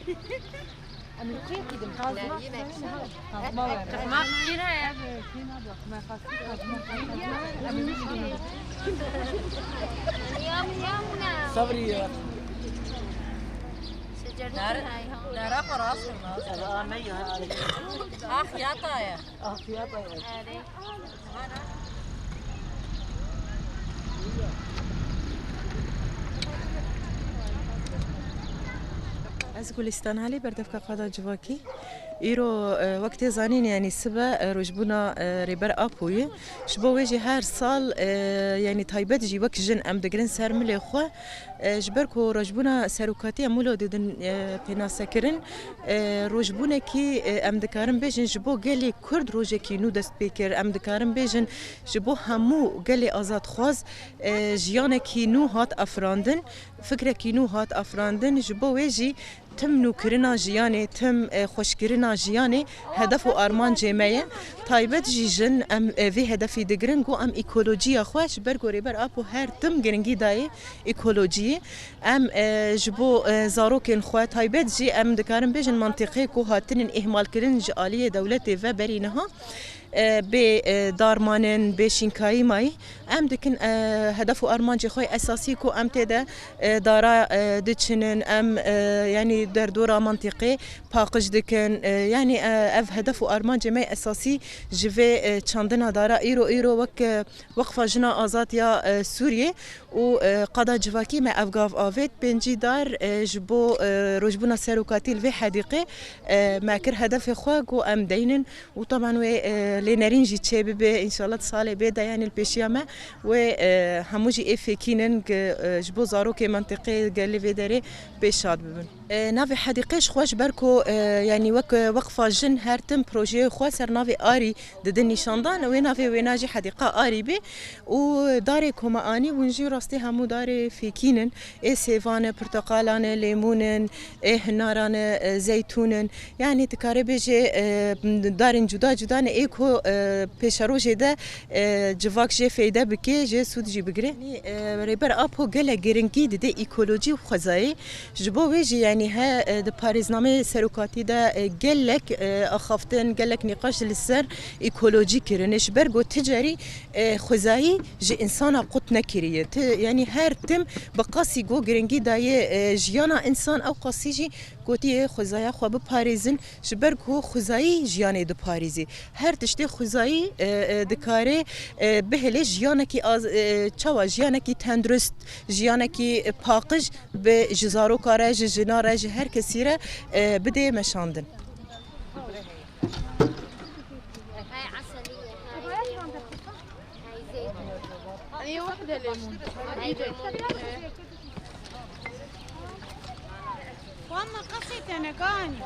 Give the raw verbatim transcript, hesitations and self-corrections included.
Em li kê didin? Kazma. Kazma were. Kazma kî heye? Sabrî ya. Dara xwe rast kir. Ah, xiyata ye. Ah, xiyata ye. Ez Gulistan Alî, berdevka Qada Civakî. Îro, e, wek tê zanîn, yanî sibe, e, rojbûna, e, Rêber Apo ye. Ji bo wê jî her sal, e, yanî taybet jî wek jin em digirin ser milê xwe. E, ji ber ku rojbûna serokatî em wilo didin, e, pênasekirin, e, rojbûnekî, e, em dikarin bêjin ji bo gelê Kurd rojekî nû dest pê kir. Em dikarin bêjin ji bo hemû gelê azadxwaz, e, jiyanekî nû hat afirandin, fikrekî nû hat afirandin. Ji bo wê jî tim nûkirina jiyanê, tim, e, xweşkirina jiyanê hedef û armancê me ye. Taybet jî jin em, e, vê hedefî digirin ku em ekolojiya xwe, ji ber ku Rêber Apo her tim giringî dayê ekolojiyê. Em, e, ji bo, e, zarokên xwe, taybet jî em dikarin bêjin mentiqê ku hatinin îhmalkirin ji aliyê dewletê ve berî niha, e, bê, e, darmanin, bê şînkayî mayî. Em dikin, e, hedef û armancê xwe esasî ku em tê de, e, dara, e, diçinin, em, e, yanî derdora mentiqê paqij dikin. E, yanî, e, ev hedef û armancê me esasî ji vê, e, çandina dara îro, îro wek, e, Weqfa Jina Azad ya, e, Sûriyê û, e, Qada Civakî me ev gav avêt. Pêncî dar, e, ji bo, e, rojbûna serokatî li vê hedîqê, e, me kir hedefê xwe ku em deynin û taban wê, e, lênerîn jî çêbibe. Înşallah di salê bê de, yanî li pêşiya me wê, e, hemû jî ê fêkînin ku, e, ji bo zarokê mentiqê gelê vê derê pê şad bibin. E, navê hedîqê ji xwe ji ber ku, e, yanî wek, e, Weqfa Jin her tim projeyê xwe ser navê Arî didin nîşandan, wê navê wêna jî Hedîqa Arî bê û darê ku me anî hûn jî rastî hemû darê fêkîn in. Ê sêvan e, pirteqalan e, lêmûn in, ê hinaran e, e, zeytûn in. Yanî tu karê bêjê, e, darên cuda cuda ne ê ku, e, pêşerojê de, e, civak jê feyde bike, jê sûd jî bigire. Yanî, e, Rêber Apo gelek giringî dide ekolojî û xwezayê. Ji bo wê jî, yanî he, e, di parêznameyê serokatî de, e, gelek, e, axaftin, gelek nîqaş li ser ekolojî kirine. Ji ber ku ti carî, e, xwezayî ji însana qut nekiriye. Ti, yanî her tim bi qasî ku giringî daye, e, jiyana însan, ew qasî jî gotiye xwezaya xwe biparêzin, ji ber ku xwezayî jiyanê diparêzî. Her tiştê xwezayî, e, e, dikare, e, bihêle jiyanekî az-, e, çawa jiyanekî tendurist, jiyanekî, e, paqij bi ji zaroka re, ji jina re, ji her kesî re, e, bidê meşandin. هاي عسلية، هاي ليمون، هاي زيتون. هي وحدة ليمون. هاي ليمون. والله قصيتنا كاني.